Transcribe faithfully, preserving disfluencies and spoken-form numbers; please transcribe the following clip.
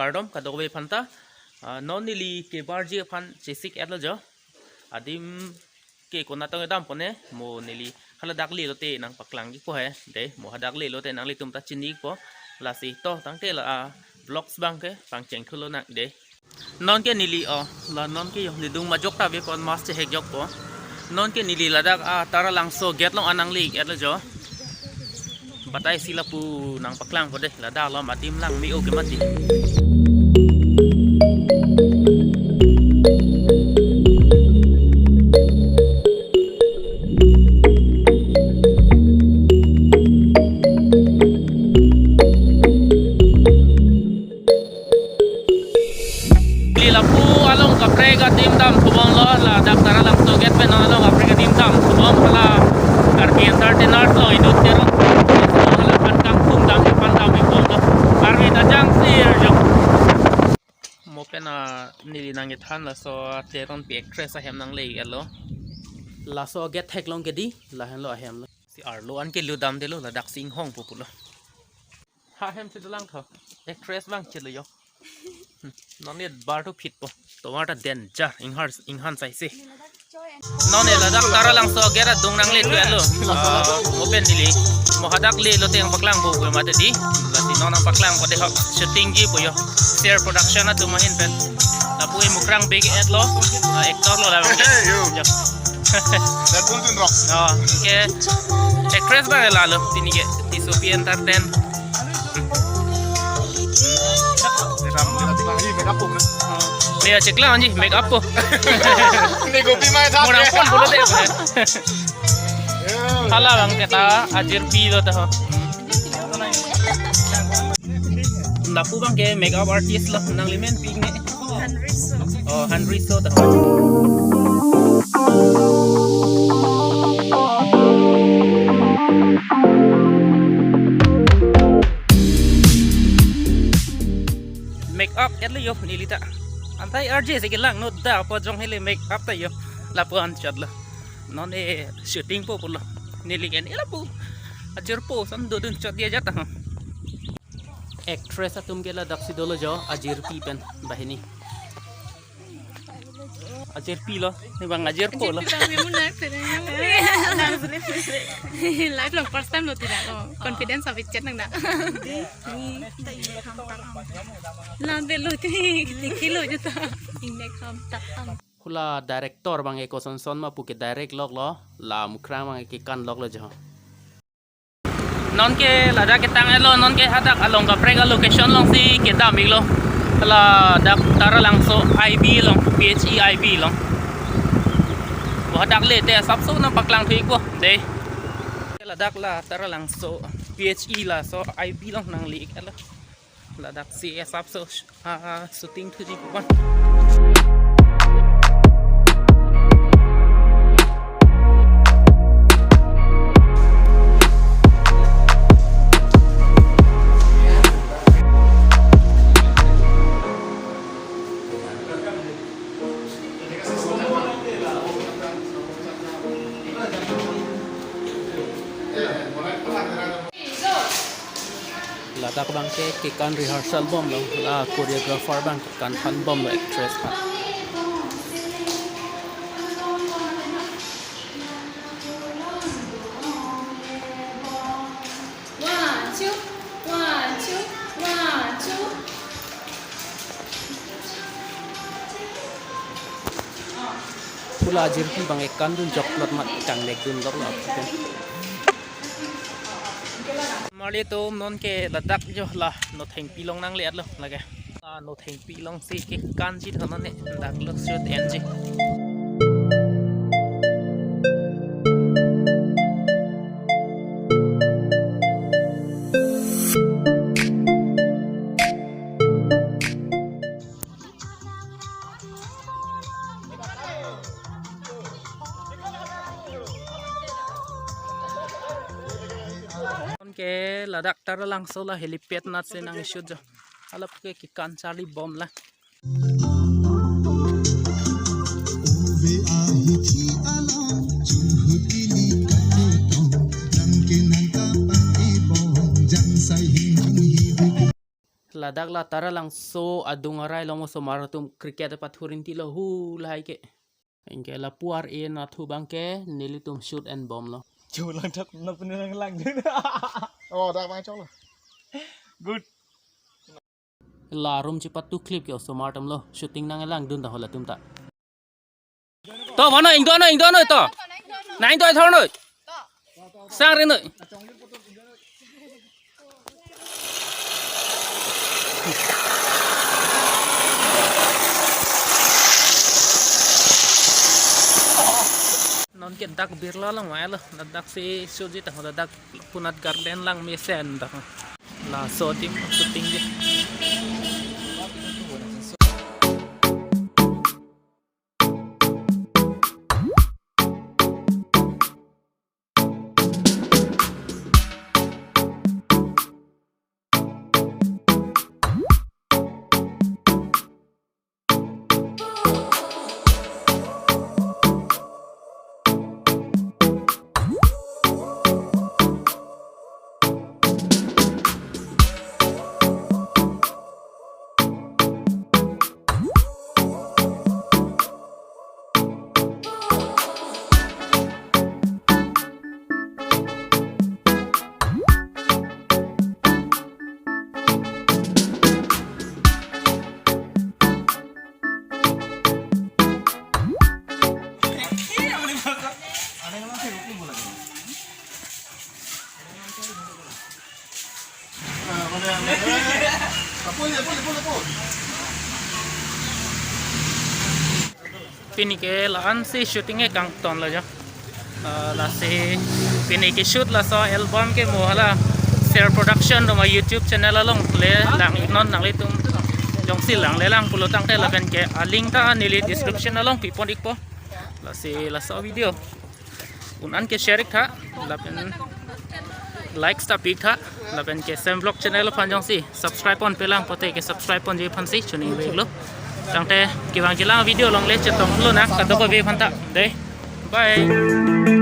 Kardom kadokave aphanta, ah, non neli kebarji aphan chesik-etlo jo. Adim ke konatong kedam pone, mo neli haladak le lote nangpaklangji po he, dei, mo hadak le lote nanglitum ta chini po, lasi to tangte la, ah, vlogs abang ke pangcheng thulo nang dei. Non ke neli, oh, la non ke yo nidung majok ta vepon, mask chehek jok po. Non ke neli ladak, ah, Taralangso gate along an nangle-etlo jo. Batai si lapu nangpaklangpo dei, ladak along adim lang me-o ke mati. Neli lapu along kaprek adim dam thubomlo, ladak Taralangso gate pen along kaprek adim dam thubom, hala Karbi Entertainers along inut Teron, hala phan kangthum dam, phan dam ikbomlo. Army ta jangsi erjok. Mo pen, ah, neli nangkethan laso Teronpi actress ahem nangle-etlo. Laso gate theklong ke dei, lahenlo ahemlo. Si arlo an ke ludam detlo, ladak si inghongpo pulo. Ha hem si dolang tho. Actress abang chelo yo. Hmm. Non ne bar to phit po. Tovar ta danger. Inghar, inghan sai se. Non ne ladak Taralangso gate adung nangle thulo. Ah, open neli. Mo hadak le lote nangpaklangpo pu mati dei. Lasi non nangpaklangpo dei ho. Shooting ji po yo. Share Production atum ahin pen. Lapu e Mukrang Bey ke-etlo. Ah, actor lo labang ke. Hey, yo. Jo. That one tune rock. Oh, okay. Actress abang lalo. Pini ke Tisopi Entertain. Ram, ram, ram, ini make up po, kan? Dia cek lah anji make up po. Ini kopi mai thap. Murang pon bulu deh. Ya. Hala abang ke ta ajirpi lo ta ho. Lapu abang ke make up artist lo, nanglimen pi ne. Henry So. Oh, Henry So ta. Make up-etlo yo neli ta. Antai R J si kelang no da po jong hele make up ta yo. Lapu anchotlo. Non e shooting po pulo. Neli ke ne lapu ajirpo ason dodun chot dia jat ha. Actress atum ke ladak si dolo jo, ajirpi pen banghini. Ajirpi lo, ne abang ajirpo lo. Ajirpi abang memu na pera. Life along first time lo tira. Oh, confidence abichet nang da. Lambe lo ti, tiki lo jeta. Ingnek ham tak am. Hula director abang ke kosonson ma pu ke direct loklo, la Mukrang abang ke kan loklo jo. Non ke ladak ketang-etlo, non ke hadak along kaprek a-location along si kedam iklo. Ladak Taralangso I B along, P H E I B along. Bo hadak le te asapso nangpaklang thu ikpo, dei. Ladak la Taralangso P H E laso I B along nangle iklo. Ladak si asapso, ah, shooting thuji pu abang. Ladak abang ke kekan rehearsal bomlo, la choreographer abang kekan than bomlo actress aphan. One, two, one, two, one, two. Hula ajirpi abang ke kandun jokplot mat kangnek dun loklo. Marli atum non ke ladak jo la Nothengpi along nangle-etlo lake. La Nothengpi along si kekanji thanon ne dak lo shoot enji. Ke ladak Taralangso la helipad anat si nang-shoot jo. Alap ke kekan charli bom la. Ladak la Taralangso adung arai along osomar atum cricket pathurinti lo hu lahai ke. Anke lapu ar-e nathu abang ke nelitum shoot and bomb lo. Chulang thak na pun nang lang. Oh, dak abang chok lo. Good. La room chepatu clip ke osomar atum lo. Shooting nang langdun ta ho latum ta. To, mano, ingdo noi, ingdo noi to. Na ingdo thor noi. Sang ri noi. Non ke dak Birla along mai lo, ladak si shoot ji ta ho, ladak Punat Garden lang mesen dak. Laso adim shooting ji. Pini ke la-an si shooting ke kangton lo jo. Ah, lasi pini ke shoot laso album ke mo hala Ser Production doma YouTube channel along le lang iknon, nanglitum jongsi langle lang pulo tangte lapen ke a-link ta neli description along pipon ikpo. Lasi laso video un-an ke share ik tha, lapen like ta pi ik tha, lapen ke Sem Vlog channel aphan jongsi subscribe ponpe lang pote ke subscribe ponji aphan si choningri lo. Tangte kevang jilang video along le chetong lonang kadokave aphan ta. Dei. Bye.